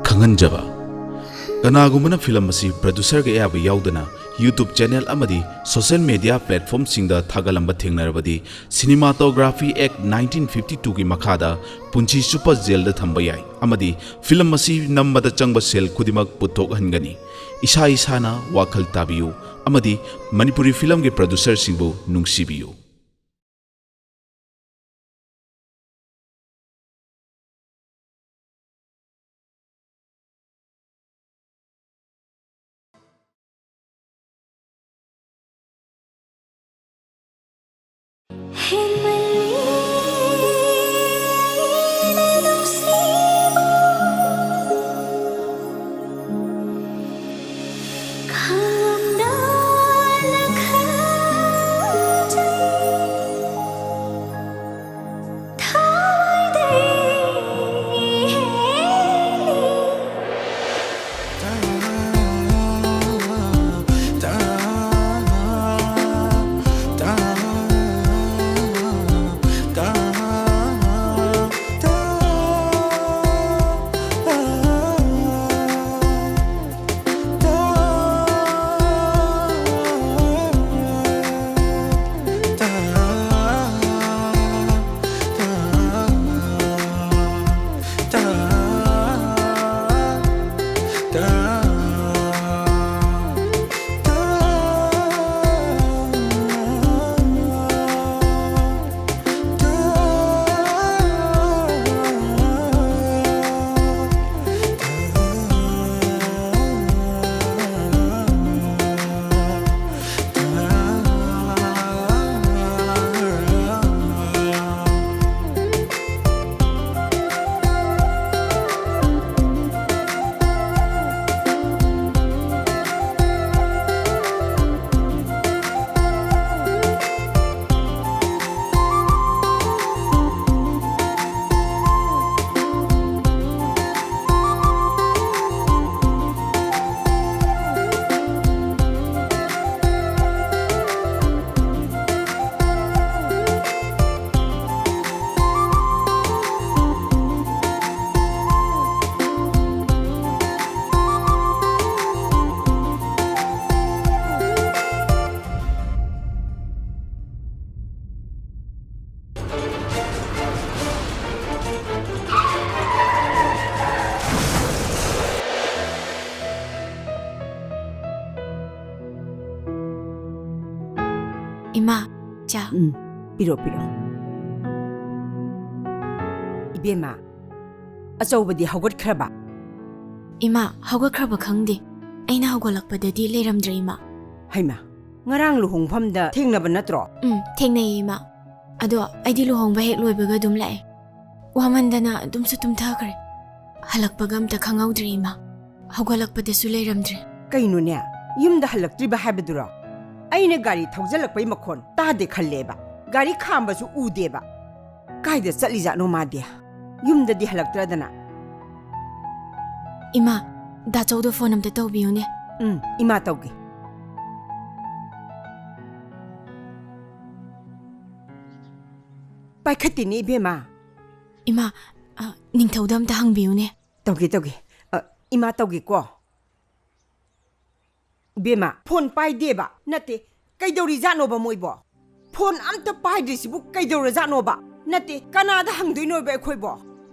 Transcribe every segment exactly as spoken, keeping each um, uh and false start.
ꯈꯪꯍꯟꯖꯕ, ꯀꯅꯥꯒꯨꯝꯕꯅ ꯐꯤꯂꯝ ꯑꯁꯤ ꯄ꯭ꯔꯗ꯭ꯌꯨꯁꯔꯒꯤ ꯑꯌꯥꯕ ꯌꯥꯎꯗꯅ YouTube ꯆꯦꯅꯦꯜ ꯑꯃꯗꯤ ꯁꯣꯁꯤꯌꯦꯜ ꯃꯤꯗꯤꯌꯥ ꯄ꯭ꯂꯦꯠꯐꯣꯔꯝꯁꯤꯡꯗ ꯊꯥꯒꯠꯂꯝꯕ ꯊꯦꯡꯅꯔꯕꯗꯤ, Cinematography Act nineteen fifty twoꯒꯤ ꯃꯈꯥꯗ ꯄꯨꯟꯁꯤ ꯆꯨꯞꯄ ꯖꯦꯜꯗ ꯊꯝꯕ ꯌꯥꯏ ꯑꯃꯗꯤ ꯐꯤꯂꯝ ꯑꯁꯤ ꯅꯝꯕꯗ ꯆꯪꯕ ꯁꯦꯜ ꯈꯨꯗꯤꯡꯃꯛ ꯄꯨꯊꯣꯛꯍꯟꯒꯅꯤ꯫ ꯏꯁꯥ ꯏꯁꯥꯅ ꯋꯥꯈꯜ ꯇꯥꯕꯤꯌꯨ ꯑꯃꯗꯤ ꯃꯅꯤꯄꯨꯔꯤ ꯐꯤꯂꯝꯒꯤ ꯄ꯭ꯔꯗ꯭ꯌꯨꯁꯔꯁꯤꯡꯕꯨ ꯅꯨꯡꯁꯤꯕꯤꯌꯨ꯫ ꯆꯥ꯫ ꯎꯝ, ꯄꯤꯔꯣ, ꯄꯤꯔꯣ꯫ ꯏꯕꯦꯝꯃ, ꯑꯆꯧꯕꯗꯤ ꯍꯧꯒꯠꯈ꯭ꯔꯕ? ꯏꯃꯥ, ꯍꯧꯒꯠꯈ꯭ꯔꯕ ꯈꯪꯗꯦ꯫ ꯑꯩꯅ ꯍꯧꯒꯠꯂꯛꯄꯗꯗꯤ ꯂꯩꯔꯝꯗ꯭ꯔꯦ, ꯏꯃꯥ꯫ ꯍꯩꯃꯥ, ꯉꯔꯥꯡ ꯂꯨꯍꯣꯡꯐꯝꯗ ꯊꯦꯡꯅꯕ ꯅꯠꯇ꯭ꯔꯣ? ꯎꯝ, ꯊꯦꯡꯅꯩꯌꯦ, ꯏꯃꯥ꯫ ꯑꯗꯣ ꯑꯩꯗꯤ ꯂꯨꯍꯣꯡꯕ ꯍꯦꯛ ꯂꯣꯏꯕꯒ ꯑꯗꯨꯝ ꯂꯥꯛꯑꯦ꯫ ꯋꯥꯃꯟꯗꯅ ꯑꯗꯨꯝꯁꯨ ꯇꯨꯝꯊꯈ꯭ꯔꯦ꯫ ꯍꯜꯂꯛꯄꯒ ꯑꯝꯇ ꯈꯪꯍꯧꯗ꯭ꯔꯦ, ꯏꯃꯥ꯫ ꯍꯧꯒꯠꯂꯛꯄꯗꯁꯨ ꯂꯩꯔꯝꯗ꯭ꯔꯦ꯫ ꯀꯩꯅꯣꯅꯦ, ꯌꯨꯝꯗ ꯍꯜꯂꯛꯇ꯭ꯔꯤꯕ ꯍꯥꯏꯕꯗꯨꯔꯣ? ꯑꯩꯅ ꯒꯥꯔꯤ ꯊꯧꯖꯜꯂꯛꯄꯩ ꯃꯈꯣꯟ ꯇꯥꯗꯦ ꯈꯜꯂꯦꯕ꯫ ꯒꯥꯔꯤ ꯈꯥꯝꯕꯁꯨ ꯎꯗꯦꯕ꯫ ꯀꯥꯏꯗ ꯆꯠꯂꯤꯖꯥꯠꯅꯣ ꯃꯥꯗꯤ? ꯌꯨꯝꯗꯗꯤ ꯍꯜꯂꯛꯇ꯭ꯔꯗꯅ꯫ ꯏꯃꯥ, ꯗꯥꯆꯧꯗꯣ ꯐꯣꯟ ꯑꯝꯇ ꯇꯧꯕꯤꯌꯨꯅꯦ꯫ ꯎꯝ, ꯏꯃꯥ ꯇꯧꯒꯦ꯫ ꯄꯥꯏꯈꯠꯇꯦꯅꯦ, ꯏꯕꯦꯝꯃ꯫ ꯏꯃꯥ, ꯑ, ꯅꯤꯡꯊꯧꯗ ꯑꯝꯇ ꯍꯪꯕꯤꯌꯨꯅꯦ꯫ ꯇꯧꯒꯦ, ꯇꯧꯒꯦ꯫ ꯑ, ꯏꯃꯥ ꯇꯧꯒꯦꯀꯣ꯫ ꯏꯕꯦꯝꯃ, ꯐꯣꯟ ꯄꯥꯏꯗꯦꯕ꯫ ꯅꯠꯇꯦ, ꯀꯩꯗꯧꯔꯤꯖꯥꯠꯅꯣꯕ ꯃꯣꯏꯕꯣ? ꯐꯣꯟ ꯑꯝꯇ ꯄꯥꯏꯗ꯭ꯔꯤꯁꯤꯕꯨ ꯀꯩꯗꯧꯔꯖꯥꯠꯅꯣꯕ? ꯅꯠꯇꯦ, ꯀꯅꯥꯗ ꯍꯪꯗꯣꯏꯅꯣꯕ ꯑꯩꯈꯣꯏꯕꯣ?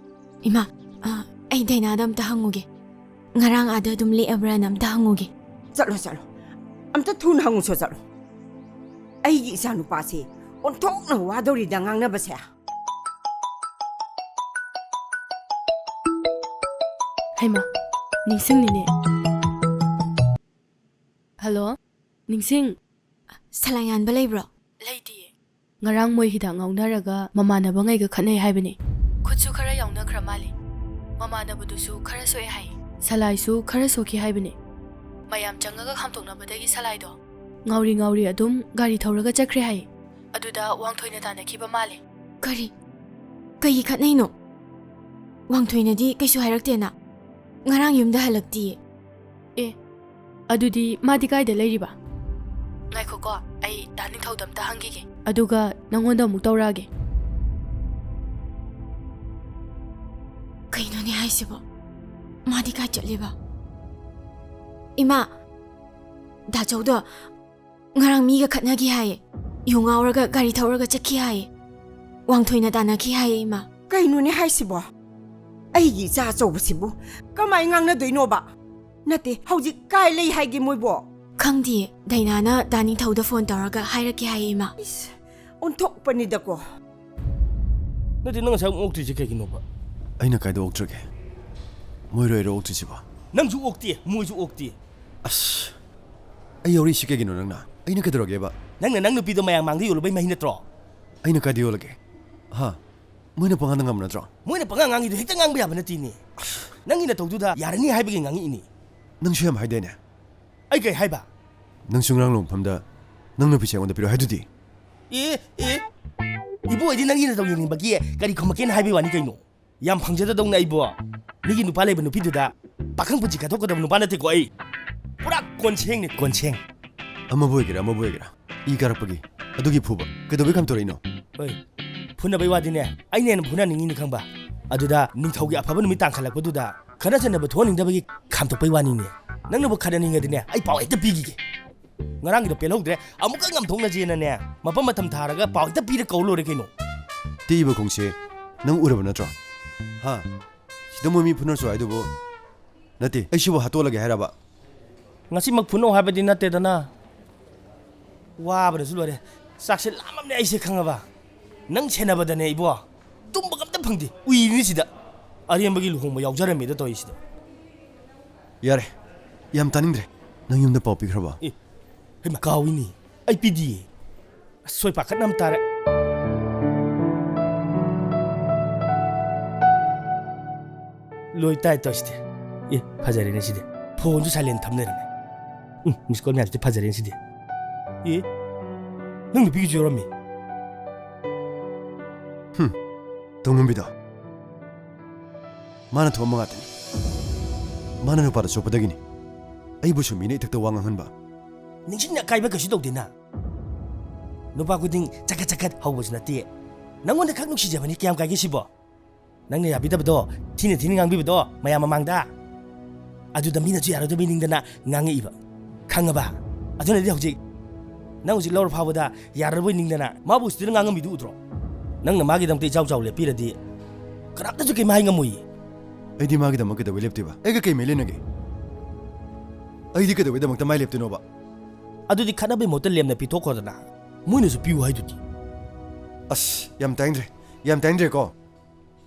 ꯏꯃꯥ, ꯑ, ꯑꯩ ꯗꯥꯏꯅꯥꯗ ꯑꯝꯇ ꯍꯪꯉꯨꯒꯦ꯫ ꯉꯔꯥꯡ ꯑꯥꯗ ꯑꯗꯨꯝ ꯂꯦꯛꯑꯕ꯭ꯔꯥꯅ ꯑꯝꯇ ꯍꯪꯉꯨꯒꯦ꯫ ꯆꯠꯂꯣ, ꯆꯠꯂꯣ꯫ ꯑꯝꯇ ꯊꯨꯅ ꯍꯪꯉꯨꯁꯣ, ꯆꯠꯂꯣ꯫ ꯑꯩꯒꯤ ꯏꯆꯥꯅꯨꯄꯥꯁꯦ ꯑꯣꯟꯊꯣꯛꯅ ꯋꯥꯗꯧꯔꯤꯗ ꯉꯥꯡꯅꯕꯁꯦ꯫ ꯍꯩꯃꯥ, ꯅꯤꯡꯁꯤꯡꯅꯤꯅꯦ꯫ ꯍꯜꯂꯣ, ꯅꯤꯡꯁꯤꯡ꯫ ꯁꯂꯥꯏꯉꯥꯟꯕ ꯂꯩꯕ꯭ꯔꯣ? ꯂꯩꯇꯤꯌꯦ꯫ ꯉꯔꯥꯡ ꯃꯣꯏ ꯍꯤꯗꯥꯛ ꯉꯥꯎꯅꯔꯒ ꯃꯃꯥꯟꯅꯕꯉꯩꯒ ꯈꯠꯅꯩ ꯍꯥꯏꯕꯅꯦ꯫ ꯈꯨꯠꯁꯨ ꯈꯔ ꯌꯥꯎꯅꯈ꯭ꯔ ꯃꯥꯜꯂꯦ꯫ ꯃꯃꯥꯟꯅꯕꯗꯨꯁꯨ ꯈꯔ ꯁꯣꯛꯑꯦ ꯍꯥꯏ꯫ ꯁꯂꯥꯏꯁꯨ ꯈꯔ ꯁꯣꯛꯈꯤ ꯍꯥꯏꯕꯅꯦ꯫ ꯃꯌꯥꯝ ꯆꯪꯉꯒ ꯈꯥꯝꯇꯣꯛꯅꯕꯗꯒꯤ ꯁꯂꯥꯏꯗꯣ ꯉꯥꯎꯔꯤ ꯉꯥꯎꯔꯤ ꯑꯗꯨꯝ ꯒꯥꯔꯤ ꯊꯧꯔꯒ ꯆꯠꯈ꯭ꯔꯦ ꯍꯥꯏ꯫ ꯑꯗꯨꯗ ꯋꯥꯡꯊꯣꯏꯅ ꯇꯥꯟꯅꯈꯤꯕ ꯃꯥꯜꯂꯦ꯫ ꯀꯔꯤ? ꯀꯩꯒꯤ ꯈꯠꯅꯩꯅꯣ? ꯋꯥꯡꯊꯣꯏꯅꯗꯤ ꯀꯩꯁꯨ ꯍꯥꯏꯔꯛꯇꯦꯅ꯫ ꯉꯔꯥꯡ ꯌꯨꯝꯗ ꯍꯜꯂꯛꯇꯤꯌꯦ꯫ ꯑꯦ, ꯑꯗꯨꯗꯤ ꯃꯥꯗꯤ ꯀꯥꯏꯗ ꯂꯩꯔꯤꯕ? ꯉꯥꯏꯈꯣꯀꯣ, ꯑꯩ ꯗꯥ ꯅꯤꯡꯊꯧꯗ ꯑꯝꯇ ꯍꯪꯈꯤꯒꯦ, ꯑꯗꯨꯒ ꯅꯪꯉꯣꯟꯗ ꯑꯃꯨꯛ ꯇꯧꯔꯛꯑꯒꯦ꯫ ꯀꯩꯅꯣꯅꯦ ꯍꯥꯏꯁꯤꯕꯣ? ꯃꯥꯗꯤ ꯀꯥꯏ ꯆꯠꯂꯤꯕ? ꯏꯃꯥ, ꯗꯥꯆꯧꯗꯣ ꯉꯔꯥꯡ ꯃꯤꯒ ꯈꯠꯅꯈꯤ ꯍꯥꯏꯌꯦ꯫ ꯌꯨ ꯉꯥꯎꯔꯒ ꯒꯥꯔꯤ ꯊꯧꯔꯒ ꯆꯠꯈꯤ ꯍꯥꯏꯌꯦ꯫ ꯋꯥꯡꯊꯣꯏꯅ ꯇꯥꯟꯅꯈꯤ ꯍꯥꯏꯌꯦ, ꯏꯃꯥ꯫ ꯀꯩꯅꯣꯅꯦ ꯍꯥꯏꯁꯤꯕꯣ? ꯑꯩꯒꯤ ꯏꯆꯥ ꯑꯆꯧꯕꯁꯤꯕꯨ ꯀꯃꯥꯏ ꯉꯥꯡꯅꯗꯣꯏꯅꯣꯕ? ꯅꯠꯇꯦ, ꯍꯧꯖꯤꯛ ꯀꯥꯏ ꯂꯩ ꯍꯥꯏꯒꯦ ꯃꯣꯏꯕꯣ? ꯈꯪꯗꯤꯌꯦ, ꯗꯥꯏꯅꯥꯅ ꯗꯥ ꯅꯤꯡꯊꯧꯗ ꯐꯣꯟ ꯇꯧꯔꯒ ꯍꯥꯏꯔꯛꯀꯦ ꯍꯥꯏꯌꯦ, ꯏꯃꯥ꯫ ꯏꯁ, ꯑꯣꯟꯊꯣꯛꯄꯅꯤꯗꯀꯣ꯫ ꯅꯠꯇꯦ, ꯅꯪ ꯉꯁꯥꯏ ꯑꯃꯨꯛ ꯑꯣꯛꯇ꯭ꯔꯤꯁꯦ ꯀꯩꯒꯤꯅꯣꯕ? ꯑꯩꯅ ꯀꯥꯏꯗ ꯑꯣꯛꯇ꯭ꯔꯒꯦ? ꯃꯣꯏꯔꯣꯏꯔꯣ ꯑꯣꯛꯇ꯭ꯔꯤꯁꯤꯕꯣ? ꯅꯪꯁꯨ ꯑꯣꯛꯇꯦ, ꯃꯣꯏꯁꯨ ꯑꯣꯛꯇꯦ꯫ ꯑꯁ, ꯑꯩ ꯌꯥꯎꯔꯛꯏꯁꯤ ꯀꯩꯒꯤꯅꯣ ꯅꯪꯅ? ꯑꯩꯅ ꯀꯩꯗꯧꯔꯒꯦꯕ? ꯅꯪꯅ ꯅꯪ ꯅꯨꯄꯤꯗꯣ ꯃꯌꯥꯝ ꯃꯥꯡꯗ ꯌꯣꯜꯂꯨꯕꯩ ꯃꯍꯩ ꯅꯠꯇ꯭ꯔꯣ? ꯑꯩꯅ ꯀꯥꯏꯗ ꯌꯣꯜꯂꯒꯦ? ꯍꯥ? ꯃꯣꯏꯅ ꯄꯉꯥꯡꯗ ꯉꯥꯡꯕ ꯅꯠꯇ꯭ꯔꯣ? ꯃꯣꯏꯅ ꯄꯉꯥꯡ ꯉꯥꯡꯉꯤꯗꯣ ꯍꯦꯛꯇ ꯉꯥꯡꯕ ꯌꯥꯕ ꯅꯠꯇꯦꯅꯦ꯫ ꯅꯪꯒꯤ ꯅꯇꯧꯗꯨꯗ ꯌꯥꯔꯅꯤ ꯍꯥꯏꯕꯒꯤ ꯉꯥꯡꯉꯛꯏꯅꯦ꯫ ꯅꯪꯁꯨ ꯌꯥꯝ ꯍꯥꯏꯗꯥꯏꯅꯦ? ꯑꯩ ꯀꯩ ꯍꯥꯏꯕ? ꯅꯪꯁꯨ ꯉꯔꯥꯡ ꯂꯨꯍꯣꯡꯐꯝꯗ ꯅꯪ ꯅꯨꯄꯤꯁꯦ ꯑꯩꯉꯣꯟꯗ ꯄꯤꯔꯛꯑꯣ ꯍꯥꯏꯗꯨꯗꯤ꯫ ꯑꯦ, ꯑꯦ, ꯏꯕꯣ, ꯑꯩꯗꯤ ꯅꯪꯒꯤ ꯅꯇꯧ ꯌꯦꯡꯅꯤꯡꯕꯒꯤ ꯀꯔꯤ ꯈꯨꯝꯃꯛꯀꯦꯅ ꯍꯥꯏꯕꯒꯤ ꯋꯥꯅꯤ ꯀꯩꯅꯣ? ꯌꯥꯝ ꯐꯪꯖꯗꯗꯧꯅ ꯑꯩꯕꯣ꯫ ꯃꯤꯒꯤ ꯅꯨꯄꯥ ꯂꯩꯕ ꯅꯨꯄꯤꯗꯨꯗ ꯄꯥꯈꯪ ꯄꯨꯟꯁꯤ ꯈꯟꯗꯣꯛꯀꯗꯕ ꯅꯨꯄꯥ ꯅꯠꯇꯦꯀꯣ ꯑꯩ꯫ ꯄꯨꯔꯥ ꯀꯣꯟꯁꯦꯡꯅꯤ, ꯀꯣꯟꯁꯦꯡ꯫ ꯑꯃꯕꯨ ꯑꯣꯏꯒꯦꯔꯥ ꯑꯃꯕꯨ ꯑꯣꯏꯒꯦꯔꯥ ꯏ ꯀꯥꯔꯛꯄꯒꯤ ꯑꯗꯨꯒꯤ ꯐꯨꯕ ꯀꯩꯗꯧꯕꯩ ꯈꯥꯝꯇꯣꯔꯛꯏꯅꯣ? ꯍꯣꯏ, ꯐꯨꯅꯕꯩ ꯋꯥꯗꯤꯅꯦ, ꯑꯩꯅ ꯍꯦꯟꯅ ꯐꯨꯅꯅꯤꯡꯉꯤꯅꯤ ꯈꯪꯕ꯫ ꯑꯗꯨꯗ ꯅꯤꯡꯊꯧꯒꯤ ꯑꯐꯕ ꯅꯨꯃꯤꯠ ꯇꯥꯡꯈꯠꯂꯛꯄꯗꯨꯗ ꯈꯠꯅ ꯆꯩꯅꯕ ꯊꯣꯛꯍꯟꯅꯤꯡꯗꯕꯒꯤ ꯈꯥꯝꯇꯣꯛꯄꯩ ꯋꯥꯅꯤꯅꯦ꯫ ꯅꯪꯅꯕꯨ ꯈꯠꯅꯅꯤꯡꯉꯗꯤꯅꯦ, ꯑꯩ ꯄꯥꯎ ꯍꯦꯛꯇ ꯄꯤꯈꯤꯒꯦ꯫ ꯉꯔꯥꯡꯒꯤꯗꯣ ꯄꯦꯜꯍꯧꯗ꯭ꯔꯦ, ꯑꯃꯨꯛꯀ ꯉꯝꯊꯣꯛꯅꯁꯦꯅꯅꯦ, ꯃꯐꯝ ꯃꯇꯝ ꯊꯥꯔꯒ ꯄꯥꯎ ꯍꯦꯛꯇ ꯄꯤꯔ ꯀꯧ ꯂꯣꯏꯔꯦ ꯀꯩꯅꯣ꯫ ꯇꯦꯛꯏꯕ ꯈꯣꯡꯁꯦ ꯅꯪ ꯎꯔꯕ ꯅꯠꯇ꯭ꯔꯣ? ꯍꯥ? ꯁꯤꯗ ꯃꯣꯏ ꯃꯤ ꯐꯨꯅꯔꯁꯨ ꯍꯥꯏꯗꯨꯕꯨ? ꯅꯠꯇꯦ, ꯑꯩꯁꯤꯕꯨ ꯍꯥꯠꯇꯣꯛꯂꯒꯦ ꯍꯥꯏꯔꯕ? ꯉꯁꯤꯃꯛ ꯐꯨꯅꯧ ꯍꯥꯏꯕꯗꯤ ꯅꯠꯇꯦꯗꯅ꯫ ꯋꯥꯕꯅꯁꯨ ꯂꯣꯏꯔꯦ꯫ ꯆꯥꯛꯁꯦ ꯂꯥꯝꯃꯝꯅꯦ ꯑꯩꯁꯦ, ꯈꯪꯉꯕ? ꯅꯪ ꯁꯦꯟꯅꯕꯗꯅꯦ ꯏꯕꯣ, ꯇꯨꯝꯕꯒ ꯑꯝꯇ ꯐꯪꯗꯦ, ꯎꯏꯔꯤꯅꯤ ꯁꯤꯗ꯫ ꯑꯔꯦꯝꯕꯒꯤ ꯂꯨꯍꯣꯡꯕ ꯌꯥꯎꯖꯔꯝꯃꯦꯗ ꯇꯧꯔꯤꯁꯤꯗ꯫ ꯌꯥꯔꯦ, ꯌꯥꯝ ꯇꯥꯅꯤꯡꯗ꯭ꯔꯦ꯫ ꯅꯪ ꯌꯨꯝꯗ ꯄꯥꯎ ꯄꯤꯈ꯭ꯔꯕꯣ? ꯑꯦ, ꯍꯩꯃꯥ, ꯀꯥꯎꯏꯅꯤ, ꯑꯩ ꯄꯤꯗꯤꯌꯦ꯫ ꯑꯁ, ꯁꯣꯏ ꯄꯥꯈꯠꯅ ꯑꯃ ꯇꯥꯔꯦ꯫ ꯂꯣꯏ ꯇꯥꯏ ꯇꯧꯁꯤꯗꯤ꯫ ꯑꯦ, ꯐꯖꯔꯦꯅꯦ ꯁꯤꯗꯤ꯫ ꯐꯣꯟꯁꯨ silent ꯊꯝ ꯂꯩꯔꯝꯃꯦ꯫ ꯎꯝ, miss call ꯃꯌꯥꯝꯁꯤꯗꯤ ꯐꯖꯔꯦꯅꯦ ꯁꯤꯗꯤ꯫ ꯑꯦ, ꯅꯪ ꯅꯨꯄꯤꯒꯤꯁꯨ ꯌꯥꯎꯔꯝꯃꯤ꯫ ꯇꯣꯡꯉꯝꯕꯤꯗꯣ, ꯃꯥꯅ ꯊꯣꯛꯑꯝꯕ ꯉꯥꯛꯇꯅꯤ꯫ ꯃꯥꯅ ꯅꯨꯄꯥꯗ ꯆꯣꯞꯄꯗꯒꯤꯅꯤ ꯑꯩꯕꯨꯁꯨ ꯃꯤꯅ ꯏꯊꯛꯇ ꯋꯥ ꯉꯥꯡꯍꯟꯕ꯫ ꯅꯤꯡꯁꯤꯡꯅ ꯑꯀꯥꯏꯕ ꯀꯩꯁꯨ ꯇꯧꯗꯦꯅ꯫ ꯅꯨꯄꯥ ꯈꯨꯗꯤꯡ ꯆꯀꯠ ꯆꯀꯠ ꯍꯧꯕꯁꯨ ꯅꯠꯇꯦ꯫ ꯅꯪꯉꯣꯟꯗ ꯈꯛ ꯅꯨꯡꯁꯤꯖꯕꯅꯤ, ꯀꯌꯥꯝ ꯀꯥꯏꯒꯦ ꯁꯤꯕꯣ? ꯅꯪꯅ ꯌꯥꯕꯤꯗꯕꯗꯣ, ꯊꯤꯅ ꯊꯤꯅ ꯉꯥꯡꯕꯤꯕꯗꯣ ꯃꯌꯥꯝ ꯃꯃꯥꯡꯗ, ꯑꯗꯨꯗ ꯃꯤꯅꯁꯨ ꯌꯥꯔꯣꯏꯗꯕꯩ ꯅꯤꯡꯗꯅ ꯉꯥꯡꯉꯛꯏꯕ, ꯈꯪꯉꯕ? ꯑꯗꯨꯅꯗꯤ ꯍꯧꯖꯤꯛ, ꯅꯪ ꯍꯧꯖꯤꯛ ꯂꯧꯔ ꯐꯥꯎꯕꯗ ꯌꯥꯔꯔꯕꯣꯏ ꯅꯤꯡꯗꯅ ꯃꯥꯕꯨ ꯎꯁꯤꯠꯇꯅ ꯉꯥꯡꯉꯝꯃꯤꯗꯨ ꯎꯗ꯭ꯔꯣ? ꯅꯪꯅ ꯃꯥꯒꯤꯗꯃꯛꯇ ꯏꯆꯥꯎ ꯆꯥꯎ ꯂꯦꯞꯄꯤꯔꯗꯤ ꯀꯅꯥꯝꯇꯁꯨ ꯀꯩꯝ ꯍꯥꯏ ꯉꯝꯃꯣꯏꯌꯦ꯫ ꯑꯩꯗꯤ ꯃꯥꯒꯤꯗꯃꯛ ꯀꯩꯗꯧꯕꯩ ꯂꯦꯞꯇꯣꯏꯕ? ꯑꯩꯒ ꯀꯩ ꯃꯔꯤ ꯂꯩꯅꯒꯦ? ꯑꯩꯗꯤ ꯀꯩꯗꯧꯕꯩꯗꯃꯛꯇ ꯃꯥꯏ ꯂꯦꯞꯇꯣꯏꯅꯣꯕ? ꯑꯗꯨꯗꯤ ꯈꯠꯅꯕꯩ ꯃꯍꯨꯠꯇ ꯂꯦꯝꯅ ꯄꯤꯊꯣꯛꯈ꯭ꯔꯣꯗꯅ꯫ ꯃꯣꯏꯅꯁꯨ ꯄꯤꯌꯨ ꯍꯥꯏꯗꯨꯗꯤ꯫ ꯑꯁ, ꯌꯥꯝ ꯇꯥꯏꯅꯤꯡꯗ꯭ꯔꯦ꯫ ꯌꯥꯝ ꯇꯥꯏꯅꯤꯡꯗ꯭ꯔꯦꯀꯣ꯫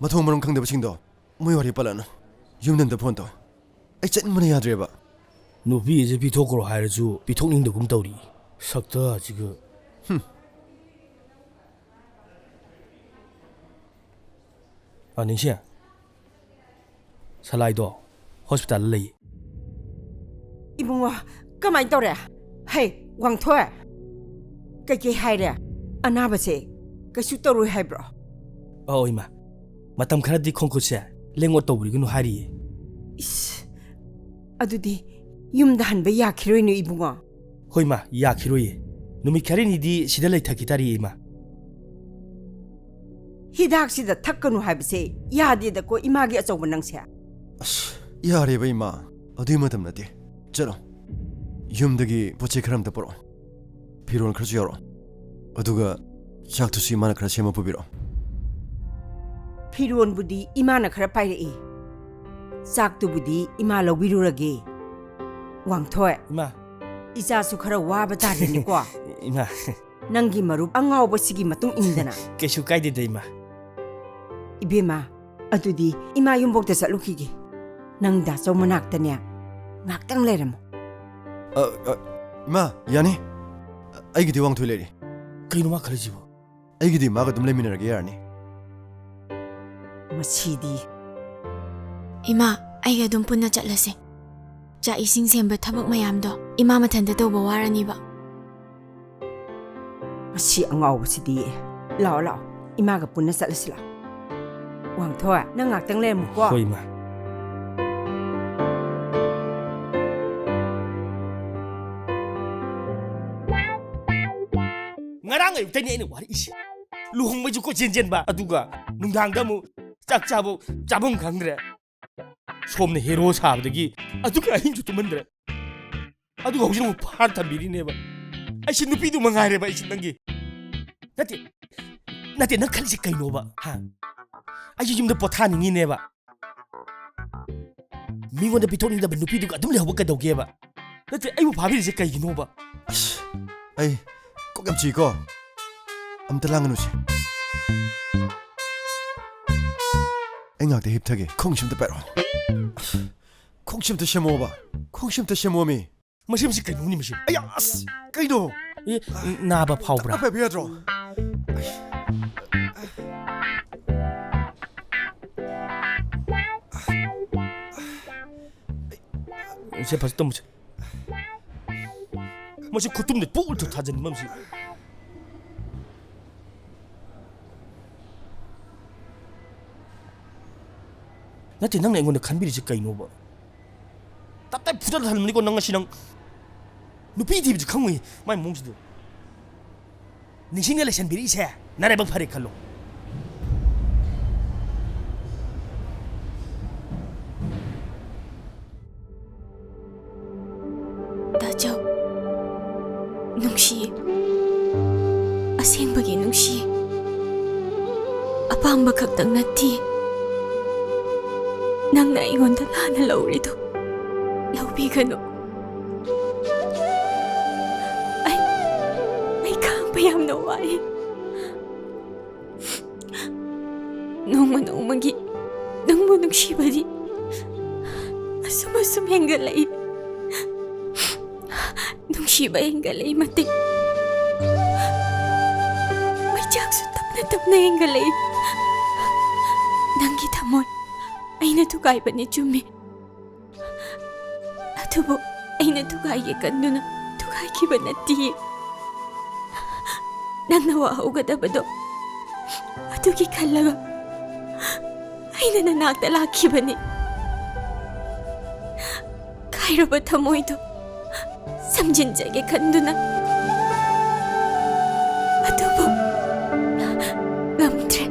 ꯃꯊꯣꯡ ꯃꯔꯝ ꯈꯪꯗꯕꯁꯤꯡꯗꯣ ꯃꯣꯏ ꯋꯥꯔꯤ ꯄꯜꯂꯛꯑꯅꯨ꯫ ꯌꯨꯝꯗ ꯑꯝꯇ ꯐꯣꯟ ꯇꯧ꯫ ꯑꯩ ꯆꯠꯅꯤꯡꯕꯅ ꯌꯥꯗ꯭ꯔꯦꯕ꯫ ꯅꯨꯄꯤꯁꯦ ꯄꯤꯊꯣꯛꯈ꯭ꯔꯣ ꯍꯥꯏꯔꯁꯨ ꯄꯤꯊꯣꯛꯅꯤꯡꯗꯒꯨꯝ ꯇꯧꯔꯤ꯫ ꯁꯛꯇꯥꯁꯤꯒ꯫ ꯍꯨꯝ꯫ ꯑ, ꯅꯤꯡꯁꯦ꯫ ꯁꯂꯥꯏꯗꯣ ꯍꯣꯁꯄꯤꯇꯥꯜꯗ ꯂꯩꯌꯦ꯫ ꯏꯕꯨꯡꯉꯣ, ꯀꯃꯥꯏꯅ ꯇꯧꯔꯦ? ꯍꯩ, ꯋꯥꯡꯊꯣꯏ, ꯀꯩꯀꯩ ꯍꯥꯏꯔꯦ? ꯑꯅꯥꯕꯁꯦ ꯀꯩꯁꯨ ꯇꯧꯔꯣꯏ ꯍꯥꯏꯕ꯭ꯔꯣ? ꯑꯧ, ꯏꯃꯥ꯫ ꯃꯇꯝ ꯈꯔꯗꯤ ꯈꯣꯡꯈꯨꯠꯁꯦ ꯂꯦꯡ ꯑꯣꯠ ꯇꯧꯕꯤꯒꯅꯨ ꯍꯥꯏꯔꯤꯌꯦ꯫ ꯏꯁ, ꯑꯗꯨꯗꯤ ꯌꯨꯝꯗ ꯍꯟꯕ ꯌꯥꯈꯤꯔꯣꯏꯅꯦ, ꯏꯕꯨꯡꯉꯣ꯫ ꯍꯣꯏ, ꯃꯥ, ꯌꯥꯈꯤꯔꯣꯏꯌꯦ꯫ ꯅꯨꯃꯤꯠ ꯈꯔꯅꯤꯗꯤ ꯁꯤꯗ ꯂꯩꯊꯈꯤ ꯇꯥꯔꯦ, ꯏꯃꯥ꯫ ꯍꯤꯗꯥꯛꯁꯤꯗ ꯊꯛꯀꯅꯨ ꯍꯥꯏꯕꯁꯦ ꯌꯥꯗꯦꯗꯀꯣ, ꯏꯃꯥꯒꯤ ꯑꯆꯧꯕ ꯅꯪꯁꯦ꯫ ꯑꯁ, ꯌꯥꯔꯦꯕ, ꯏꯃꯥ꯫ ꯑꯗꯨꯏ ꯃꯇꯝ ꯅꯠꯇꯦ꯫ ꯆꯠꯂꯣ꯫ ꯌꯨꯝꯗꯒꯤ ꯄꯣꯠ ꯆꯩ ꯈꯔ ꯑꯝꯇ ꯄꯨꯔꯛꯑꯣ꯫ ꯐꯤꯔꯣꯜ ꯈꯔꯁꯨ ꯌꯥꯎꯔꯛꯑꯣ꯫ ꯑꯗꯨꯒ ꯆꯥꯛꯇꯨꯁꯨ ꯏꯃꯥꯅ ꯈꯔ ꯁꯦꯝꯃ ꯄꯨꯕꯤꯔꯛꯑꯣ꯫ ꯐꯤꯔꯣꯜꯕꯨꯗꯤ ꯏꯃꯥꯅ ꯈꯔ ꯄꯥꯏꯔꯛꯏ꯫ ꯆꯥꯛꯇꯨꯕꯨꯗꯤ ꯏꯃꯥ ꯂꯧꯕꯤꯔꯨꯔꯒꯦ꯫ ꯋꯥꯡꯊꯣꯏ꯫ ꯏꯃꯥ꯫ ꯏꯆꯥꯁꯨ ꯈꯔ ꯋꯥꯕ ꯇꯥꯔꯦꯅꯦꯀꯣ꯫ ꯏꯃꯥ꯫ ꯅꯪꯒꯤ ꯃꯔꯨꯞ ꯑꯉꯥꯎꯕꯁꯤꯒꯤ ꯃꯇꯨꯡ ꯏꯟꯗꯅ꯫ ꯀꯩꯁꯨ ꯀꯥꯏꯗꯦꯗ, ꯏꯃꯥ꯫ ꯏꯕꯦꯝꯃ, ꯑꯗꯨꯗꯤ ꯏꯃꯥ ꯌꯨꯝꯕꯣꯛꯇ ꯆꯠꯂꯨꯈꯤꯒꯦ꯫ ꯅꯪ ꯗꯥꯆꯧ ꯃꯅꯥꯛꯇꯅꯦ ꯉꯥꯛꯇꯪ ꯂꯩꯔꯝꯃꯣ꯫ ꯑ, ꯑ, ꯏꯃꯥ, ꯌꯥꯅꯤ꯫ ꯑꯩꯒꯤꯗꯤ ꯋꯥꯡꯊꯣꯏ ꯂꯩꯔꯤ꯫ ꯀꯩꯅꯣ ꯃꯥ ꯈꯜꯂꯤꯁꯤꯕꯣ? ꯑꯩꯒꯤꯗꯤ ꯃꯥꯒ ꯑꯗꯨꯝ ꯂꯩꯃꯤꯟꯅꯔꯒꯦ ꯌꯥꯔꯅꯤ꯫ ꯃꯁꯤꯗꯤ꯫ ꯏꯃꯥ, ꯑꯩꯒ ꯑꯗꯨꯝ ꯄꯨꯟꯅ ꯆꯠꯂꯁꯦ꯫ ꯆꯥꯛ ꯏꯁꯤꯡ ꯁꯦꯝꯕ ꯊꯕꯛ ꯃꯌꯥꯝꯗꯣ ꯏꯃꯥ ꯃꯊꯟꯇ ꯇꯧꯕ ꯋꯥꯔꯅꯤꯕ꯫ ꯃꯁꯤ ꯑꯉꯥꯎꯕꯁꯤꯗꯤ꯫ ꯂꯥꯛꯑꯣ, ꯂꯥꯛꯑꯣ, ꯏꯃꯥꯒ ꯄꯨꯟꯅ ꯆꯠꯂꯁꯤ ꯂꯥꯛꯑꯣ꯫ ꯋꯥꯡꯊꯣꯏ, ꯅꯪ ꯉꯥꯛꯇꯪ ꯂꯩꯔꯝꯃꯨꯀꯣ꯫ ꯍꯣꯏ, ꯏꯃꯥ꯫ ꯉꯔꯥꯡ ꯑꯌꯨꯛꯇꯅꯤ ꯑꯩꯅ ꯋꯥꯔꯛꯏꯁꯦ꯫ ꯂꯨꯍꯣꯡꯕꯩꯁꯨ ꯀꯣꯏꯆꯦꯟ ꯆꯦꯟꯕ, ꯑꯗꯨꯒ ꯅꯨꯡꯗꯥꯡꯗ ꯑꯃꯨꯛ ꯆꯥꯛ ꯆꯥꯕ, ꯆꯥꯐꯝ ꯈꯪꯗ꯭ꯔꯦ꯫ ꯁꯣꯝꯅ ꯍꯦꯔꯣ ꯁꯥꯕꯗꯒꯤ ꯑꯗꯨꯒ ꯑꯍꯤꯡꯁꯨ ꯇꯨꯝꯍꯟꯗ꯭ꯔꯦ꯫ ꯑꯗꯨꯒ ꯍꯧꯖꯤꯛ ꯑꯃꯨꯛ ꯐꯥꯔ ꯊꯝꯕꯤꯔꯤꯅꯦꯕ꯫ ꯑꯩꯁꯦ ꯅꯨꯄꯤꯗꯨ ꯃꯉꯥꯏꯔꯦꯕ ꯑꯩꯁꯦ ꯅꯪꯒꯤ꯫ ꯅꯠꯇꯦ, ꯅꯠꯇꯦ, ꯅꯪ ꯈꯜꯂꯤꯁꯦ ꯀꯩꯅꯣꯕ, ꯍꯥ? ꯑꯩꯁꯦ ꯌꯨꯝꯗ ꯄꯣꯊꯥꯅꯤꯡꯉꯤꯅꯦꯕ꯫ ꯃꯤꯉꯣꯟꯗ ꯄꯤꯊꯣꯛꯅꯤꯡꯗꯕ ꯅꯨꯄꯤꯗꯨꯒ ꯑꯗꯨꯝ ꯂꯩꯍꯧꯕ ꯀꯩꯗꯧꯒꯦꯕ? ꯅꯠꯇꯦ, ꯑꯩꯕꯨ ꯐꯥꯕꯤꯔꯤꯁꯦ ꯀꯩꯒꯤꯅꯣꯕ? ꯑꯁ, ꯑꯩ ꯀꯣꯛ ꯌꯥꯝ ꯆꯤꯀꯣ꯫ ꯑꯝꯇ ꯂꯥꯡꯒꯅꯨꯁꯦ꯫ ꯑꯩ ꯉꯥꯛꯇ ꯍꯤꯞꯊꯒꯦ꯫ ꯈꯣꯡꯁꯦ ꯑꯝꯇ ꯄꯥꯏꯔꯛꯑꯣ꯫ ꯈꯣꯡꯁꯦ ꯑꯝꯇ ꯁꯦꯝꯃꯣꯕ꯫ ꯈꯣꯡꯁꯦ ꯑꯝꯇ ꯁꯦꯝꯃꯣꯃꯤ꯫ ꯃꯁꯤ, ꯃꯁꯤ ꯀꯩꯅꯣꯅꯤ ꯃꯁꯤ? ꯑꯌꯥ, ꯑꯁ, ꯀꯩꯅꯣ? ꯑꯦ, ꯅꯥꯕ ꯐꯥꯎꯕ꯭ꯔꯥ? ꯇꯞꯅ ꯄꯥꯏꯕ ꯌꯥꯗ꯭ꯔꯣ? ꯁꯦ, ꯐꯖ ꯇꯨꯝꯃꯨꯁꯦ꯫ ꯃꯁꯤ ꯈꯨꯇꯨꯝꯗ ꯄꯨꯛ ꯊꯥꯖꯤꯟꯕ ꯑꯃꯁꯤ꯫ ꯅꯠꯇꯦ, ꯅꯪꯅ ꯑꯩꯉꯣꯟꯗ ꯈꯟꯕꯤꯔꯤꯁꯦ ꯀꯩꯅꯣꯕ? ꯇꯞ ꯇꯥꯏ ꯐꯨꯗꯠꯂ ꯊꯝꯕꯅꯤꯀꯣ ꯅꯪ ꯉꯁꯤ ꯅꯪ꯫ ꯅꯨꯄꯤ ꯊꯤꯕꯁꯨ ꯈꯪꯉꯨꯏ ꯃꯥꯏ ꯃꯑꯣꯡꯁꯤꯗ꯫ ꯅꯤꯡꯁꯤꯡꯅ ꯂꯩꯁꯟꯕꯤꯔꯤꯁꯦ ꯅꯔꯥꯏꯕꯛ ꯐꯔꯦ ꯈꯜꯂꯣ꯫ ꯗꯥꯆꯧ, ꯅꯨꯡꯁꯤ꯫ ꯑꯁꯦꯡꯕꯒꯤ ꯅꯨꯡꯁꯤ꯫ ꯑꯄꯥꯝꯕ ꯈꯛꯇꯪ ꯅꯠꯇꯦ꯫ ꯅꯪꯅ ꯑꯩꯉꯣꯟꯗ ꯂꯥꯟꯅ ꯂꯧꯔꯤꯗꯣ ꯂꯧꯕꯤꯒꯅꯨ꯫ ꯑꯩ, ꯑꯩ ꯈꯥꯡꯕ ꯌꯥꯝꯅ ꯋꯥꯏ꯫ ꯅꯣꯡꯃ ꯅꯣꯡꯃꯒꯤ ꯅꯪꯕꯨ ꯅꯨꯡꯁꯤꯕꯗꯤ ꯑꯁꯨꯝ ꯑꯁꯨꯝ ꯍꯦꯟꯒꯠꯂꯛꯏ꯫ ꯅꯨꯡꯁꯤꯕ ꯍꯦꯟꯒꯠꯂꯛꯏ ꯃꯇꯤꯛ ꯃꯩꯆꯥꯛꯁꯨ ꯇꯞꯅ ꯇꯞꯅ ꯍꯦꯟꯒꯠꯂꯛꯏ꯫ ꯅꯪꯒꯤ ꯊꯃꯣꯏ ꯑꯩꯅ ꯊꯨꯒꯥꯏꯕꯅꯤ ꯆꯨꯝꯃꯤ꯫ ꯑꯗꯨꯕꯨ ꯑꯩꯅ ꯊꯨꯒꯥꯏꯒꯦ ꯈꯟꯗꯨꯅ ꯊꯨꯒꯥꯏꯈꯤꯕ ꯅꯠꯇꯤꯌꯦ꯫ ꯅꯪꯅ ꯋꯥꯍꯧꯒꯗꯕꯗꯣ ꯑꯗꯨꯒꯤ ꯈꯜꯂꯒ ꯑꯩꯅ ꯅꯅꯥꯛꯇ ꯂꯥꯛꯈꯤꯕꯅꯤ꯫ ꯀꯥꯏꯔꯕ ꯊꯃꯣꯏꯗꯣ ꯁꯝꯖꯤꯟꯖꯒꯦ ꯈꯟꯗꯨꯅ꯫ ꯑꯗꯨꯕꯨ ꯉꯝꯗ꯭ꯔꯦ꯫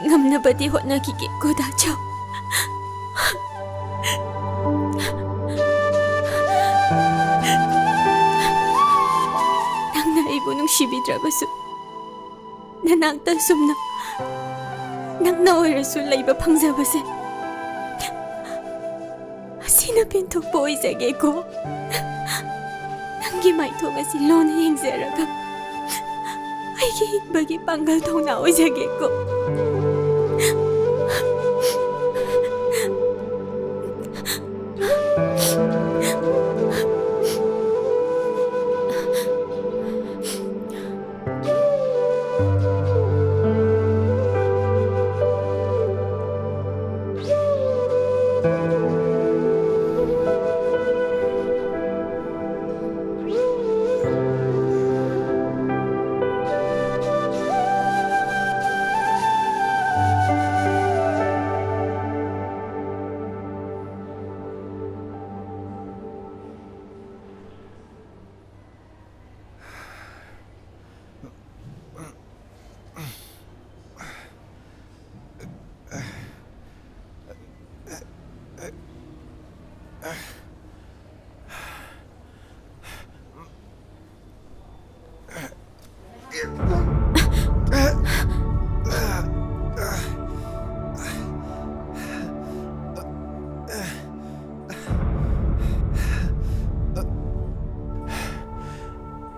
ꯉꯝꯅꯕꯗꯤ ꯍꯣꯠꯅꯈꯤꯒꯦ, ꯒꯣꯗꯥꯆꯧ꯫ ꯅꯪꯅ ꯑꯩꯕꯨ ꯅꯨꯡꯁꯤꯕꯤꯗ꯭ꯔꯕꯁꯨ, ꯅꯅꯥꯛꯇ ꯑꯁꯨꯝꯅ ꯅꯪꯅ ꯑꯣꯏꯔꯁꯨ ꯂꯩꯕ ꯐꯪꯖꯕꯁꯦ, ꯑꯁꯤꯅ ꯄꯦꯟꯊꯣꯛꯄ ꯑꯣꯏꯖꯒꯦꯀꯣ꯫ ꯅꯪꯒꯤ ꯃꯥꯏꯊꯣꯡ ꯑꯁꯤ ꯂꯣꯟꯅ ꯌꯦꯡꯖꯔꯒ ꯑꯩꯒꯤ ꯍꯤꯡꯕꯒꯤ ꯄꯥꯡꯒꯜ ꯊꯧꯅꯥ ꯑꯣꯏꯖꯒꯦꯀꯣ꯫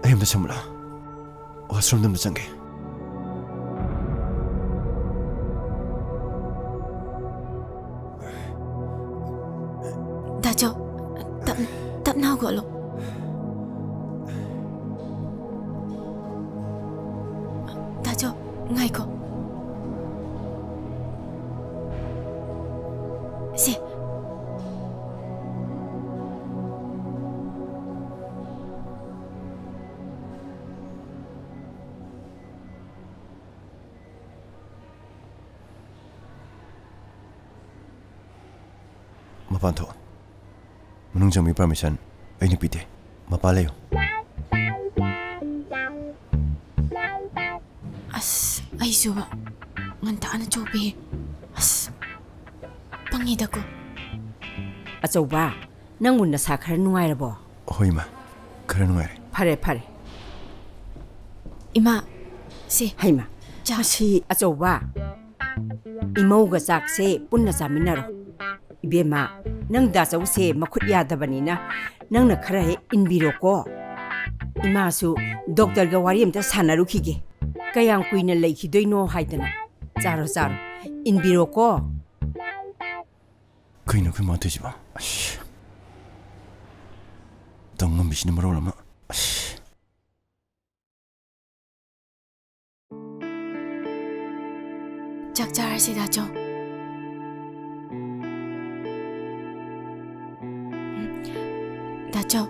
ꯑꯩ ꯑꯝꯇ ꯁꯝꯃꯨ ꯂꯥꯎ꯫ ꯋꯥꯁꯔꯨꯝꯗ ꯑꯝꯇ ꯆꯪꯒꯦ꯫ ꯗꯥꯆꯧ, ꯇꯞ-, ꯇꯞꯅ ꯍꯧꯒꯠꯂꯣ꯫ ꯗꯥꯆꯧ, ꯉꯥꯏꯈꯣ꯫ ꯁꯦ꯫ ꯃꯄꯥꯟ ꯊꯣꯛ꯫ ꯃꯅꯨꯡ ꯆꯪꯕꯒꯤ ꯄꯔꯃꯤꯁꯟ ꯑꯩꯅ ꯄꯤꯗꯦ꯫ ꯃꯄꯥꯟ ꯂꯩꯌꯨ꯫ ꯑꯁ, ꯑꯩꯁꯨ ꯉꯟꯇꯥꯅ ꯆꯣꯞꯄꯦ꯫ ꯑꯁ, ꯄꯪꯉꯤꯗꯀꯣ꯫ ꯑꯆꯧꯕ, ꯅꯪꯕꯨ ꯅꯁꯥ ꯈꯔ ꯅꯨꯡꯉꯥꯏꯔꯕꯣ? ꯍꯣꯏ, ꯏꯃꯥ꯫ ꯈꯔ ꯅꯨꯡꯉꯥꯏꯔꯦ꯫ ꯐꯔꯦ, ꯐꯔꯦ꯫ ꯏꯃꯥ, ꯁꯦ꯫ ꯍꯩꯃꯥ, ꯆꯥ꯫ ꯃꯁꯤ ꯑꯆꯧꯕ, ꯏꯃꯧꯒ ꯆꯥꯛꯁꯦ ꯄꯨꯟꯅ ꯆꯥꯃꯤꯟꯅꯔꯣ꯫ ꯏꯕꯦꯝꯃ, ꯅꯪ ꯗꯥꯆꯧꯁꯦ ꯃꯈꯨꯠ ꯌꯥꯗꯕꯅꯤꯅ ꯅꯪꯅ ꯈꯔ ꯍꯦꯛ ꯏꯟꯕꯤꯔꯣꯀꯣ꯫ ꯏꯃꯥꯁꯨ ꯗꯣꯛꯇꯔꯒ ꯋꯥꯔꯤ ꯑꯝꯇ ꯁꯥꯟꯅꯔꯨꯈꯤꯒꯦ꯫ ꯀꯌꯥꯝ ꯀꯨꯏꯅ ꯂꯩꯈꯤꯗꯣꯏꯅꯣ ꯍꯥꯏꯗꯅ꯫ ꯆꯥꯔꯣ, ꯆꯥꯔꯣ꯫ ꯏꯟꯕꯤꯔꯣꯀꯣ꯫ ꯀꯩꯅꯣ ꯑꯩꯈꯣꯏ ꯃꯥ ꯇꯧꯏꯁꯤꯕꯣ? ꯑꯁ꯫ ꯇꯧ ꯉꯝꯕꯤꯁꯤꯅ ꯃꯔꯣꯜ ꯑꯃ꯫ ꯑꯁ꯫ ꯆꯥꯛ ꯆꯥꯔꯁꯤ, ꯗꯥꯆꯧ꯫ ꯎꯝ꯫ ꯗꯥꯆꯧ꯫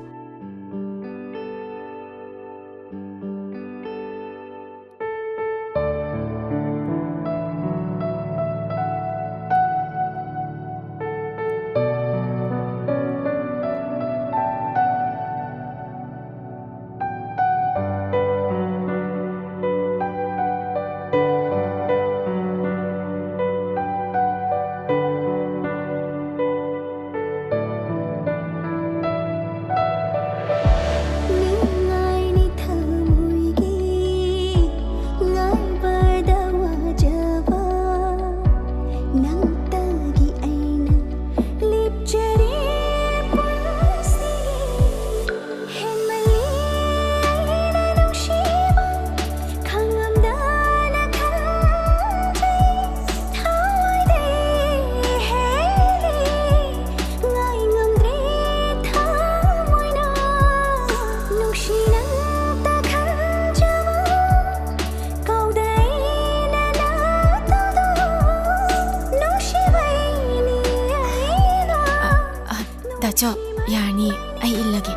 ꯗꯥꯆꯧ, ꯌꯥꯔꯅꯤ, ꯑꯩ ꯏꯜꯂꯒꯦ꯫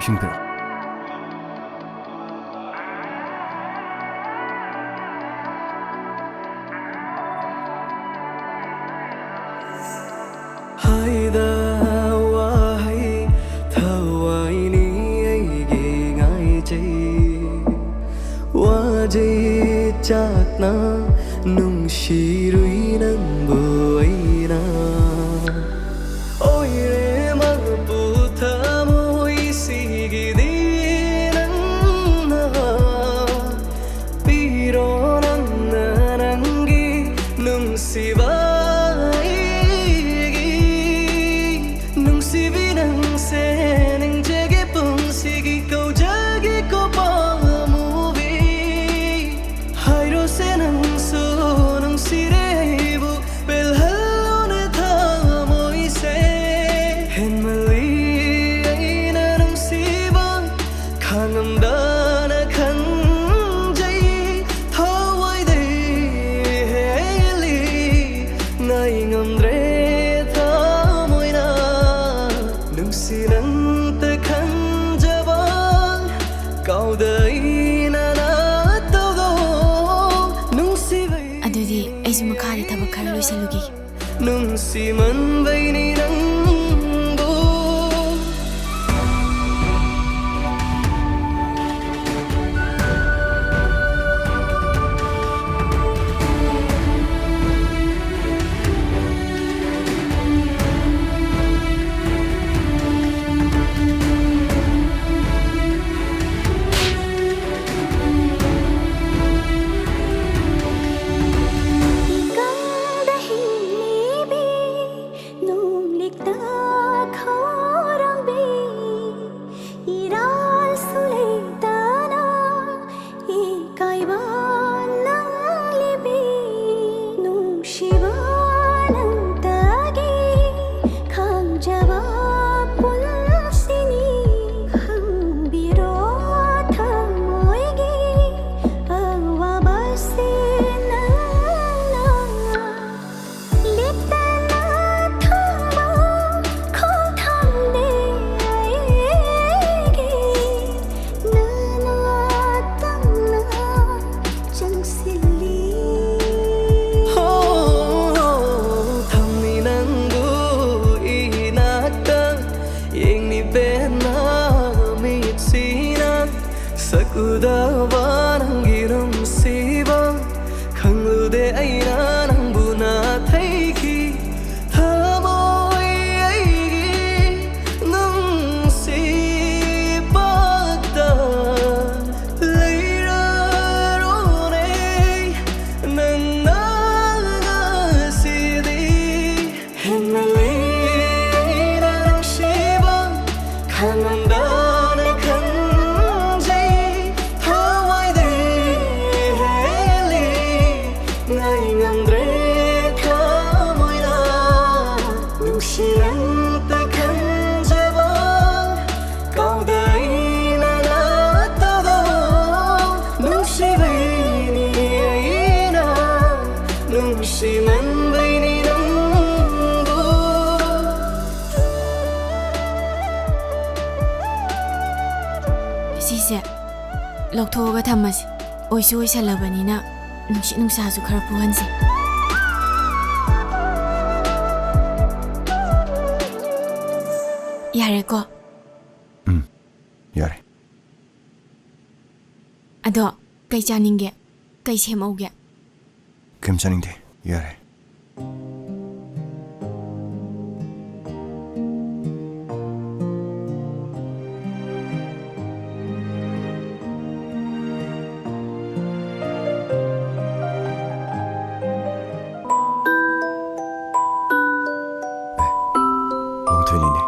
ꯏꯁꯤꯡ ꯄꯤꯔꯛꯑꯣ꯫ ꯍꯥꯏꯗ ꯋꯥꯍꯩ ꯊꯋꯥꯏꯅꯤ ꯑꯩꯒꯤ ꯉꯥꯏꯖꯩ꯫ ꯋꯥꯖꯩ ꯆꯥꯛꯅ ꯅꯨꯡꯁꯤꯔꯨꯏ ꯅꯪꯕꯨ ꯑꯩꯅ꯫ ꯑꯣꯏꯔꯦ ꯃꯄꯨ ꯊꯃꯣꯏꯁꯤꯒꯤꯗꯤ ꯅꯪꯅ ꯄꯤꯔꯣ ꯅꯪꯅ ꯅꯪꯒꯤ ꯅꯨꯡꯁꯤꯕ ꯑꯩꯒꯤ꯫ ꯅꯨꯡꯁꯤꯕꯤ ꯅꯪꯁꯦ ꯅꯤꯡꯖꯒꯦ ꯄꯨꯟꯁꯤꯒꯤ ꯀꯧꯖꯒꯦ ꯀꯣ ꯄꯥꯝꯃꯨꯕꯤ꯫ ꯍꯥꯏꯔꯣꯁꯦ ꯅꯪꯁꯨ ꯅꯨꯡꯁꯤꯔꯦ ꯑꯩꯕꯨ ꯄꯦꯜꯍꯜꯂꯣꯅꯦ ꯊꯃꯣꯏꯁꯦ꯫ ꯍꯦꯟꯃꯜꯂꯤ ꯑꯩꯅ ꯅꯨꯡꯁꯤꯕ ꯈꯥꯡꯉꯝꯗꯅ ꯈꯟꯖꯩ ꯊꯋꯥꯏꯗꯩ ꯍꯦꯜꯂꯤ ꯉꯥꯏ ꯉꯝꯗ꯭ꯔꯦ ꯊꯃꯣꯏꯅ ꯅꯨꯡꯁꯤ ꯅꯪꯇ ꯈꯟꯖꯕ ꯀꯥꯎꯗꯩꯅ ꯅꯠꯇꯧꯗꯣ ꯅꯨꯡꯁꯤꯕꯩ ꯑꯗꯨꯗꯤ ꯑꯩꯁꯨ ꯃꯈꯥꯗ ꯊꯕꯛ ꯈꯔ ꯂꯣꯏꯁꯤꯜꯂꯨꯈꯤꯒꯦ꯫ ꯅꯨꯡꯁꯤꯃꯟꯕꯩꯅꯤ ꯅꯪꯕꯨ꯫ ꯏꯀꯪꯗ ꯍꯤꯡꯂꯤꯕꯤ ꯅꯣꯡꯂꯤꯛ ꯉꯝꯗ꯭ꯔꯦ ꯊꯃꯣꯏꯅ ꯅꯨꯡꯁꯤ ꯅꯪꯇ ꯈꯟꯖꯕ ꯀꯥꯎꯗ ꯑꯩꯅ ꯅꯠꯇꯕ ꯅꯨꯡꯁꯤꯕꯩꯅꯤ ꯑꯩꯅ ꯅꯨꯡꯁꯤꯃꯟꯕꯩꯅꯤ ꯅꯪꯕꯨ꯫ ꯁꯤꯁꯦ ꯂꯧꯊꯣꯛꯑꯒ ꯊꯝꯃꯁꯤ꯫ ꯑꯣꯏꯁꯨ ꯑꯣꯏꯁꯜꯂꯕꯅꯤꯅ ꯅꯨꯡꯁꯤꯠ ꯅꯨꯡꯁꯥꯁꯨ ꯈꯔ ꯐꯨꯍꯟꯁꯦ꯫ ꯌꯥꯔꯦꯀꯣ? ꯎꯝ, ꯌꯥꯔꯦ꯫ ꯑꯗꯣ ꯀꯩ ꯆꯥꯅꯤꯡꯒꯦ? ꯀꯩ ꯁꯦꯝꯃꯛꯎꯒꯦ? ꯀꯩꯝ ꯆꯥꯅꯤꯡꯗꯦ, ꯌꯥꯔꯦ꯫ ꯑꯦ, ꯋꯥꯡꯊꯣꯏꯅꯤꯅꯦ꯫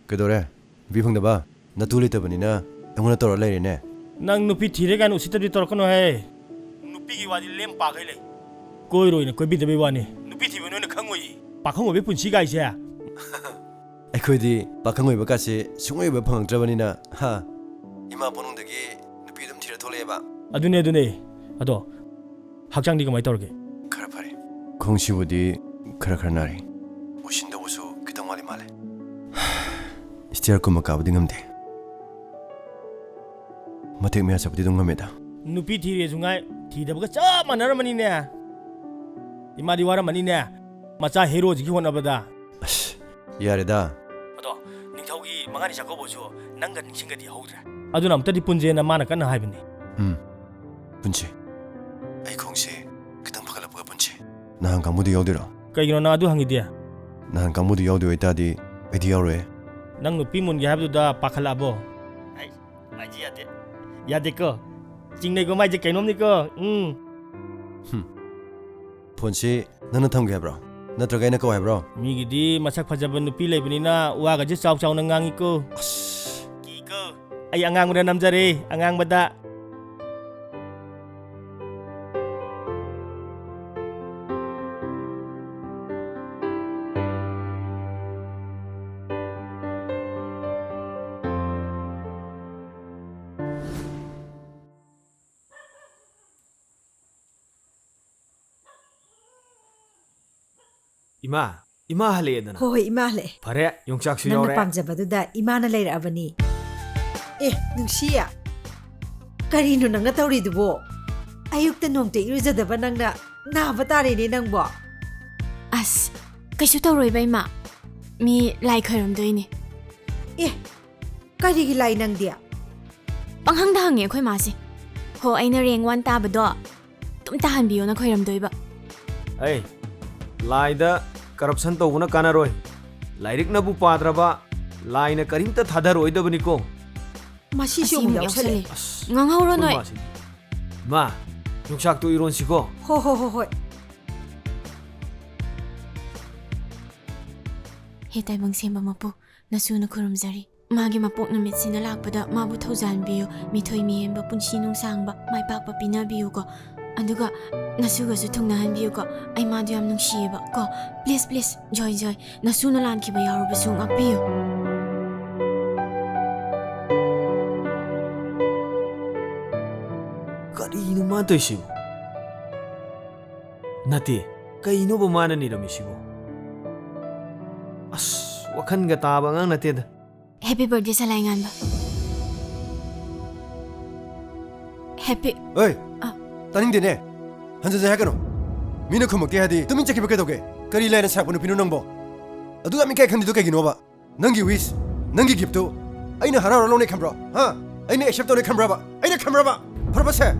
ꯀꯩꯗꯧꯔꯦ? ꯅꯨꯄꯤ ꯐꯪꯗꯕ? ꯅꯇꯨ ꯂꯩꯇꯕꯅꯤꯅ ꯑꯩꯉꯣꯟꯗ ꯇꯧꯔ ꯂꯩꯔꯦꯅꯦ꯫ ꯅꯪ ꯅꯨꯄꯤ ꯊꯤꯔꯦ ꯀꯥꯏꯅ ꯎꯁꯤꯠꯇꯕꯗꯤ ꯇꯧꯔꯛꯀꯅꯨꯍꯦ꯫ ꯅꯨꯄꯤꯒꯤ ꯋꯥꯗꯤ ꯂꯦꯝ ꯄꯥꯈꯩ ꯂꯩ꯫ ꯀꯣꯏꯔꯣꯏꯅ ꯀꯣꯏꯕꯤꯗꯕꯩ ꯋꯥꯅꯤ꯫ ꯅꯨꯄꯤ ꯊꯤꯕ ꯅꯣꯏꯅ ꯈꯪꯉꯣꯏꯌꯦ꯫ ꯄꯥꯈꯪ ꯑꯣꯏꯕꯩ ꯄꯨꯟꯁꯤ ꯀꯥꯏꯁꯦ꯫ ꯑꯩꯈꯣꯏꯗꯤ ꯄꯥꯈꯪ ꯑꯣꯏꯕ ꯀꯥꯁꯦ ꯁꯨꯡꯑꯣꯏ ꯑꯣꯏꯕ ꯐꯪꯉꯛꯇ꯭ꯔꯕꯅꯤꯅ, ꯍꯥ? ꯏꯃꯥ ꯄꯣꯛꯅꯨꯡꯗꯒꯤ ꯅꯨꯄꯤ ꯑꯗꯨꯝ ꯊꯤꯔ ꯊꯣꯛꯂꯛꯑꯦꯕ꯫ ꯑꯗꯨꯅꯦ, ꯑꯗꯨꯅꯦ꯫ ꯑꯗꯣ ꯍꯛꯆꯥꯡꯗꯤ ꯀꯃꯥꯏ ꯇꯧꯔꯒꯦ? ꯈꯔ ꯐꯔꯦ꯫ ꯈꯣꯡꯁꯤꯕꯨꯗꯤ ꯈꯔ ꯈꯔ ꯅꯥꯔꯤ꯫ ꯑꯣꯏꯁꯤꯟꯗꯧꯕꯁꯨ ꯈꯤꯇꯪ ꯋꯥꯠꯂꯤ ꯃꯥꯜꯂꯦ꯫ ꯁ꯭ꯇꯤꯌꯔ ꯀꯨꯝꯕ ꯀꯥꯕꯗꯤ ꯉꯝꯗꯦ꯫ ꯃꯇꯦꯛ ꯃꯌꯥ ꯆꯠꯄꯗꯤ ꯑꯗꯨꯝ ꯉꯝꯃꯦꯗ꯫ ꯅꯨꯄꯤ ꯊꯤꯔꯦꯁꯨ ꯉꯥꯏ, ꯊꯤꯗꯕꯒ ꯆꯞ ꯃꯥꯟꯅꯔꯝꯃꯅꯤꯅꯦ꯫ ꯏꯃꯥꯗꯤ ꯋꯥꯔꯝꯃꯅꯤꯅꯦ, ꯃꯆꯥ ꯍꯦꯔꯣꯁꯤꯒꯤ ꯍꯣꯠꯅꯕꯗ꯫ ꯑꯁ, ꯌꯥꯔꯦꯗ꯫ ꯑꯗꯣ ꯅꯤꯡꯊꯧꯒꯤ ꯃꯉꯥꯅꯤ ꯆꯥꯛꯀꯧꯕꯁꯨ ꯅꯪꯒ ꯅꯤꯡꯁꯤꯡꯒꯗꯤ ꯍꯧꯗ꯭ꯔꯦ꯫ ꯑꯗꯨꯅ ꯑꯝꯇꯗꯤ ꯄꯨꯟꯁꯦꯅ ꯃꯥꯅ ꯀꯟꯅ ꯍꯥꯏꯕꯅꯤ꯫ ꯎꯝ, ꯄꯨꯟꯁꯦ꯫ ꯑꯩ ꯈꯣꯡꯁꯦ ꯈꯤꯇꯪ ꯐꯒꯠꯂꯛꯄꯒ ꯄꯨꯟꯁꯦ꯫ ꯅꯍꯥꯟ ꯀꯥꯡꯕꯨꯗꯨ ꯌꯥꯎꯗꯣꯏꯔꯣ? ꯀꯩꯒꯤꯅꯣ ꯅꯪ ꯑꯗꯨ ꯍꯪꯉꯤꯗꯤ? ꯅꯍꯥꯟ ꯀꯥꯡꯕꯨꯗꯨ ꯌꯥꯎꯗꯣꯏ ꯑꯣꯏꯇꯥꯔꯗꯤ ꯑꯩꯗꯤ ꯌꯥꯎꯔꯣꯏ꯫ ꯅꯪ ꯅꯨꯄꯤ ꯃꯨꯟꯒꯦ ꯍꯥꯏꯕꯗꯨꯗ ꯄꯥꯈꯠꯂꯛꯑꯕꯣ? ꯑꯩ, ꯃꯥꯏꯁꯦ ꯌꯥꯗꯦ꯫ ꯌꯥꯗꯦꯀꯣ? ꯆꯤꯡꯅꯩꯀꯣ ꯃꯥꯏꯁꯦ ꯀꯩꯅꯣꯝꯅꯤꯀꯣ? ꯎꯝ꯫ ꯍꯨꯝ꯫ ꯐꯣꯟꯁꯤ ꯅꯪꯅ ꯊꯝꯒꯦ ꯍꯥꯏꯕ꯭ꯔꯣ? ꯅꯠꯇ꯭ꯔꯒ ꯑꯩꯅ ꯀꯧ ꯍꯥꯏꯕ꯭ꯔꯣ? ꯃꯤꯒꯤꯗꯤ ꯃꯁꯛ ꯐꯖꯕ ꯅꯨꯄꯤ ꯂꯩꯕꯅꯤꯅ ꯋꯥꯒꯁꯦ ꯆꯥꯎ ꯆꯥꯎꯅ ꯉꯥꯡꯉꯤꯀꯣ꯫ ꯑꯁ꯫ ꯀꯤꯀꯣ? ꯑꯩ ꯑꯉꯥꯡꯕꯗ ꯅꯝꯖꯔꯦ, ꯑꯉꯥꯡꯕꯗ꯫ ꯏꯃꯥ, ꯏꯃꯥ ꯍꯜꯂꯛꯑꯦꯗꯅ꯫ ꯍꯣꯏ, ꯍꯣꯏ, ꯏꯃꯥ ꯍꯜꯂꯛꯑꯦ꯫ ꯐꯔꯦ, ꯌꯣꯡꯆꯥꯛꯁꯨ ꯅꯪꯅ ꯌꯥꯎꯔꯦ꯫ ꯄꯥꯝꯖꯕꯗꯨꯗ ꯏꯃꯥꯅ ꯂꯩꯔꯛꯑꯕꯅꯤ꯫ ꯑꯦ, ꯅꯨꯡꯁꯤ, ꯀꯔꯤꯅꯣ ꯅꯪꯅ ꯇꯧꯔꯤꯗꯨꯕꯣ? ꯑꯌꯨꯛꯇ ꯅꯣꯡꯇ ꯏꯔꯨꯖꯗꯕ ꯅꯪꯅ ꯅꯥꯕ ꯇꯥꯔꯦꯅꯦ ꯅꯪꯕꯣ꯫ ꯑꯁ, ꯀꯩꯁꯨ ꯇꯧꯔꯣꯏꯕ, ꯏꯃꯥ꯫ ꯃꯤ ꯂꯥꯏ ꯈꯣꯏꯔꯝꯗꯣꯏꯅꯦ꯫ ꯑꯦ, ꯀꯔꯤꯒꯤ ꯂꯥꯏ ꯅꯪꯗꯤ? ꯄꯪꯍꯪꯗ ꯍꯪꯉꯦ ꯑꯩꯈꯣꯏ ꯃꯥꯁꯦ꯫ ꯍꯣ, ꯑꯩꯅ rank one ꯇꯥꯕꯗꯣ ꯑꯗꯨꯝ ꯇꯥꯍꯟꯕꯤꯌꯣꯅ ꯈꯣꯏꯔꯝꯗꯣꯏꯕ꯫ ꯑꯩ, ꯂꯥꯏꯗ corruption ꯇꯧꯕꯅ ꯀꯥꯟꯅꯔꯣꯏ꯫ ꯂꯥꯏꯔꯤꯛꯅꯕꯨ ꯄꯥꯗ꯭ꯔꯕ ꯂꯥꯏꯅ ꯀꯔꯤꯝꯇ ꯊꯥꯗꯔꯣꯏꯗꯕꯅꯤꯀꯣ꯫ ꯃꯁꯤꯁꯨ ꯑꯁꯤ ꯑꯃꯨꯛ ꯑꯃꯨꯛ ꯌꯥꯎꯁꯜꯂꯦ꯫ ꯌꯥꯎꯁꯜꯂꯦ꯫ ꯑꯁ, ꯉꯥꯡꯍꯧꯔꯣ ꯅꯣꯏ꯫ ꯃꯥꯁꯤꯗꯤ꯫ ꯃꯥ, ꯌꯣꯡꯆꯥꯛꯇꯨ ꯏꯔꯣꯟꯁꯤꯀꯣ꯫ ꯍꯣ, ꯍꯣ, ꯍꯣ, ꯍꯣꯏ꯫ ꯍꯦ ꯇꯥꯏꯕꯪ ꯁꯦꯝꯕ ꯃꯄꯨ, ꯅꯁꯨꯅ ꯈꯨꯔꯨꯝꯖꯔꯤ꯫ ꯃꯥꯒꯤ ꯃꯄꯣꯛ ꯅꯨꯃꯤꯠꯁꯤꯗ ꯂꯥꯛꯄꯗ ꯃꯥꯕꯨ ꯊꯧꯖꯥꯟꯕꯤꯌꯨ, ꯃꯤꯊꯣꯏ ꯃꯤꯍꯦꯟꯕ ꯄꯨꯟꯁꯤ ꯅꯨꯡꯁꯥꯡꯕ, ꯃꯥꯏ ꯄꯥꯛꯄ ꯄꯤꯅꯕꯤꯌꯨꯀꯣ꯫ ꯑꯗꯨꯒ ꯅꯁꯨꯒꯁꯨ ꯊꯨꯡꯅꯍꯟꯕꯤꯌꯨꯀꯣ꯫ ꯑꯩ ꯃꯥꯗꯨ ꯌꯥꯝ ꯅꯨꯡꯁꯤꯌꯦꯕ ꯀꯣ꯫ Please, please, ꯖꯣꯏ, ꯖꯣꯏ, ꯅꯁꯨꯅ ꯂꯥꯟꯈꯤꯕ ꯌꯥꯎꯔꯕꯁꯨ ꯉꯥꯛꯄꯤꯌꯨ꯫ ꯀꯔꯤꯅꯣ ꯃꯥ ꯇꯧꯏꯁꯤꯕꯣ? ꯅꯠꯇꯦ, ꯀꯩꯅꯣꯕ ꯃꯥꯅ ꯅꯤꯔꯝꯃꯤꯁꯤꯕꯣ? ꯑꯁ, ꯋꯥꯈꯜꯒ ꯇꯥꯕ ꯑꯉꯥꯡ ꯅꯠꯇꯦꯗ꯫ Happy birthday, ꯁꯂꯥꯏꯉꯥꯟꯕ꯫ Happy ꯑꯣꯏ, ꯑ꯫ ꯇꯥꯅꯤꯡꯗꯦꯅꯦ꯫ ꯍꯟꯖꯟꯖ ꯍꯥꯏꯒꯅꯨ꯫ ꯃꯤꯅ ꯈꯨꯝꯃꯛꯇꯦ ꯍꯥꯏꯗꯤ ꯇꯨꯃꯤꯟ ꯆꯠꯈꯤꯕ ꯀꯩꯗꯧꯒꯦ? ꯀꯔꯤ ꯂꯥꯏꯅ ꯁꯥꯛꯄ ꯅꯨꯄꯤꯅꯣ ꯅꯪꯕꯣ? ꯑꯗꯨ ꯌꯥꯝ ꯏꯀꯥꯏ ꯈꯪꯗꯦꯗꯣ ꯀꯩꯒꯤꯅꯣꯕ? ꯅꯪꯒꯤ wish, ꯅꯪꯒꯤ giftꯇꯨ ꯑꯩꯅ ꯍꯔꯥꯎ ꯍꯔꯥꯎ ꯂꯧꯅꯤ ꯈꯟꯕ꯭ꯔꯣ? ꯍꯥ? ꯑꯩꯅ accept ꯇꯧꯅꯤ ꯈꯟꯕ꯭ꯔꯕ? ꯑꯩꯅ ꯈꯟꯕ꯭ꯔꯕ? ꯐꯔꯕꯁꯦ,